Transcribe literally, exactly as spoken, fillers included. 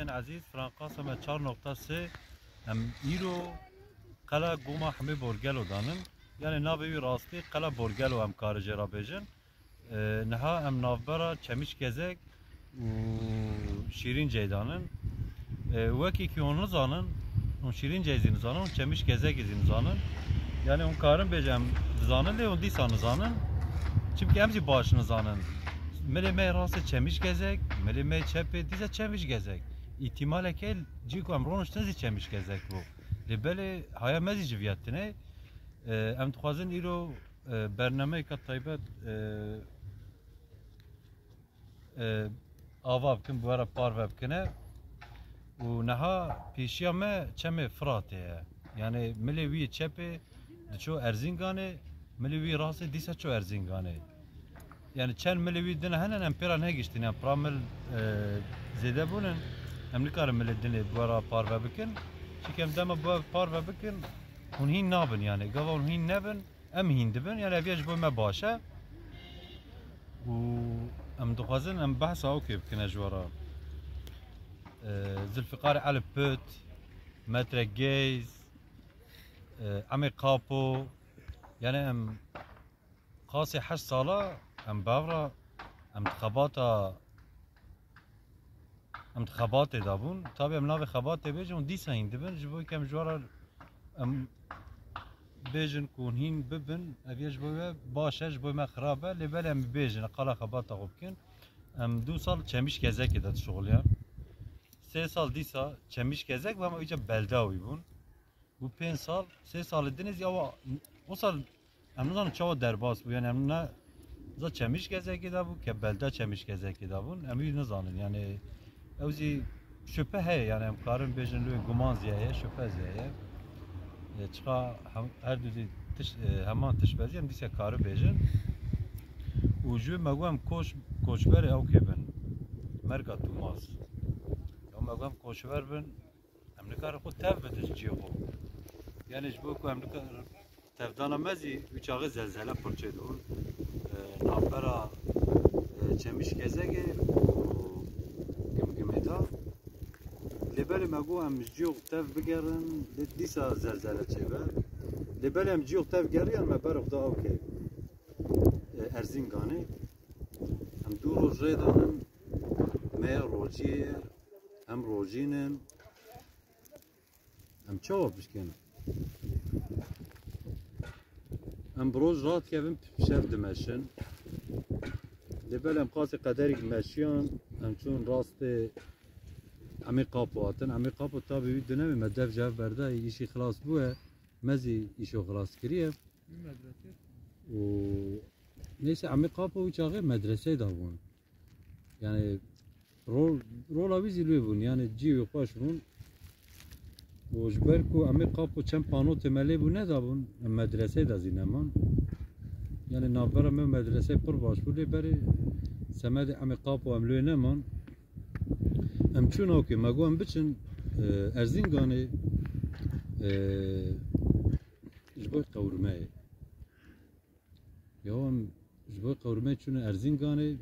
Ezîz, Franka Seme çar nokta sê, em îro qela Goma Hemê Borgelo danin. Yani navê wî rastî qela Borgelo em kare jê re bêjin. E, niha em navbera Çemiş Gezek û Şîrîn Ceydan in. E, wekî ku hûn nizanin, hûn Şîrîn Ceyzî nizanin, hûn Çemiş Gezekî zî nizanin. Yani hûn karin bêje em dizanin, lê hûn dîsa nizanin. Çimkî em zî baş nizanin. Milê me rastê Çemiş Gezek, milê me çepê dîsa Çemiş Gezek. Îhtimaleke cî ku em roniştin zî Çemiş Gezek bû. Lê belê haya me zî civiyetine. E, em dixwazin îro, e, bernameyeka taybet, e, e, ava bikin, bi we re parve bikine. Û niha pêşiya me çemê Firatê ye. Yani milê wî çepê diço Erzinganê, milê wî rastê dîsa ço Erzinganê. Yani çend milê wî din hene em pê re negiştin. Yani pira mil, e, zêde bûnin. Em nikarin milê dinê bi we re parve bikin. Çimkî em dema bi we parve bikin, hûn hîn nabin yani. Gava hûn hîn nebin, em hîn dibin, yani ev yek ji bo me baş e. Û em dixwazin em behsa okê bikine ji we re. Ee, Zilfiqar Eliput, Metre Gaze, e, Emê Kapo, yani em qasê heşt sala em bevra em di xebata Em di xebatê de bûn. Tabî em navê xebatê bêjin û dîsa hîn dibin. Ji bo ku em ji we re em bêjin ku hûn hîn bibin, ev yek ji bo we baş e, ji bo me xirab e. Lê belê em bêjin, qala xebata xwe bikin. Em du sal Çemiş Gezekê de dişuxuliyan. Sê sal dîsa Çemiş Gezek bû, em îca belda wî bûn. Bû pênc sal, sê salê dinê zî ew, o sal em nizanin çawa derbas bû. Yani em ne za Çemiş Gezekê de bû, ke belda Çemiş Gezekê de bûn. Em wî nizanin. Yani ew zî şüphe heye. Yani em karin bêjin lê guman zî heye, şüphe zî heye. E, çiqa hem, her du zî tiş, e, heman tişt bezî em dîse karin bêjin. Û ji me got em koç, koçberê ew kê bin. Merga Tûmas. Ya me got em koçber bin. Em nikarin xwe tev bidin ji cihê xwe. Yani ji bo ku em nikarin tevdana me zî wî çaxê zelzele pir çêdibûn. E, navbera, e, Çemiş Gezegê û Gimgimê de. Lê belê me got em ji cihê xwe tev bigerin, lê dîsa zelzele çêbe. Lê belê em cihê xwe tev geriyan me ber xwe da ew kê, e, Erzinganê. Em du roj rê danin, me rojiyê ye, em rojîn in. Em çawa bişkênin? Em bi roj radikevin, bi şev dimeşin. Lê belê em qasî qederî meşiyan, em çûn rastê Emê Qapo hatin. Emê Qapo tabî wî dinemê me dev ji hev berdayî, îşî xilas bûye. Me zî îşo xilas kiriye. Û neyse Emê Qapo wî çaxê medreseyê de bûn. Yani rol, rola wî zî lê bûn. Yani cî wî xweş bûn. Û ji ber ku Emê Qapo çend panotê me lê bû nedabûn, em medreseyê de zî neman. Yani navbera me û medreseyê pir baş bû, lê berê semedê Emê Qapo em lê neman. Em çûn okê, me got em biçin, e, Erzinganê, e, ji bo qewrmeyê. Ya em ji bo qewrmeyê çûne Erzinganê,